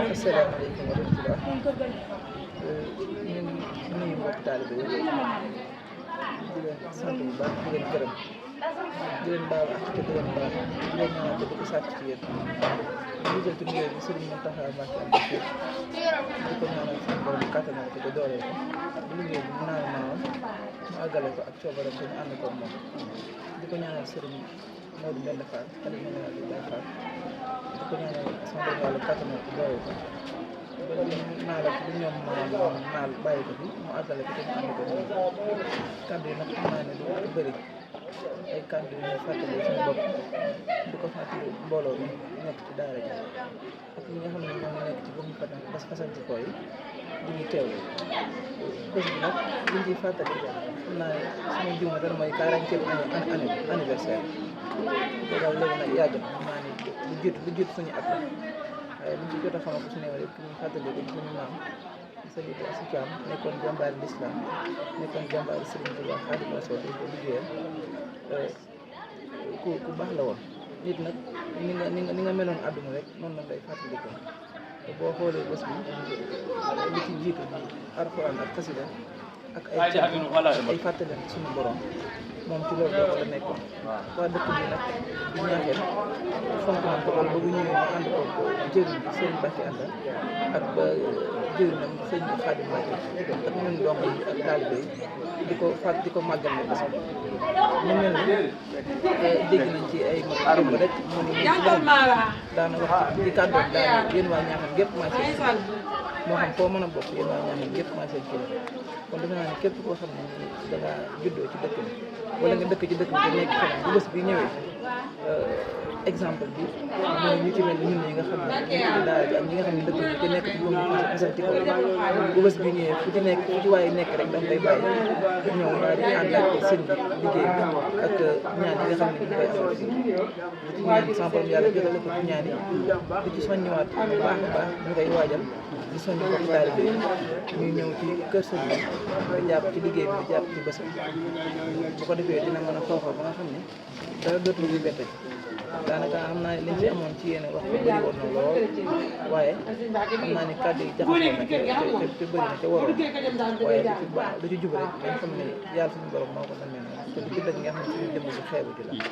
asalaamaaleykum wa rahmatulah ñu ngi nuyu mbokk taalibe yi di leen sant bu baax di leen gërëm di leen baal ak di leen baal di leen ñaanal di ko sàkk ci yéen ñu jël ci nuyoo bi Serigne Mountakha Mbacké di ko ñaanal suñu borom kattanal ko te dooleel ko liggéey bi mu naawoon mu àggale ko ak coobaram te ñu ànd ko moom di ko ñaanal Serigne Modou Mbène Fall xale ñu ñaanal di Baye Fall di ko ñaanal suñu borom yàlla kattanal ko dooleel ko naal ak li ñoom naal bàyyi ko fi mu àggale ko te ñu ànd ko moom kàddu yi nag xam naa ne du bëri ay kàddu yu ñuy fàttali suñu bopp di ko fàttali mbooloo mi nekk ci daara ji ak ñi nga xam ne ñoo ngi nekk ci gox bas fasanti ko yi di ñu teew bés bi nag liñ ciy fàttali xam naa ne suñu jiw dara mooy 40e anniversaire boobaal léegi nag yàgg na xam naa ne lu jiitu suñu at la waaye liñ ci jot a xamal ko su néew rek ñu fàttali ko suñu maam Sëriñ Asi Caam nekkoon jàmbaari lislaam nekkoon jàmbaari Sëriñ Tuubaa Xaadimu Rasuul di ko liggéeyal ku baax la woon nit nag ni nga meloon àdduna rek noonu la lay fàttali ko te boo xoolee bés bi li ci jiitu alxuraan ak xasida ak ay fàttaleen suñu borom moom ci loolu la nekkoon waa dëkk bi nag di ñaaxeel fonk nañ ko loolu ba bu ñëwee ñu ànd ko jëriñ bi seen Mbàkke ànda ak ba jëriñam sëñ Xaadim Mbàkke ak ñun doom yi ak taalibe yi di ko màggal ne bés bi mu mel ni dégg nañ ci ay mag rek mu ni daana wax ci kàddoon daana yéen waa Ñaaxeen gépp maa seen moo xam foo mën a bokk yéen waa Ñaaxeen gépp maa seen kilifa kon defe naa ne képp koo xam ne da nga juddoo ci dëkk bi wala nga dëkk ci dëkk bi te nekk feneen bu bés bi ñëwee exemple bi mooy ñu ci mel ni ñun ñi nga xam ne ñu ci daara bi ak ñi nga xam ne dëkk bi te nekk ci moom fasanti ko bu bés bi ñëwee fu ci waaye nekk rek da nga koy bàyyi ñëw daal di ànd ak sëñ bi liggéey bi ak ñaan yi nga xam ne ñu koy amal fii di ci ñaan sama borom yàlla jotale ko ci ñaan yi di ci soññiwaat bu baax a baax ñu koy waajal di soññ mbokk taalibe yi ñuy ñëw ci kër sëñ bi di jàpp ci liggéey bi di jàpp ci bésam bu ko defee dina mën a foofa ba nga xam ne dara dootul ñu bette daanaka am naa liñ ci amoon ci yéen wax ko bëri woon na lool waaye xam naa ni kàddu yi jaxasoo na te bëri na te waroon waaye lu ci jub rek dañ xam ne yàlla suñu borom moo ko namee noonu te lu ci dëgg nga xam ne suñu jëmm si xeebu ci la ñu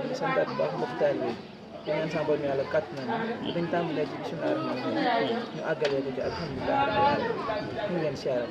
ngi santaat bu baax mbokk taalibe yi di ñaan sama borom yàlla kàtt na ni dañ tàmbalee ci bismillaahi rahmaani rahiim ñu àggalee ko ci alhamdulilah rabbil aalamiin ñu ngi leen siyaare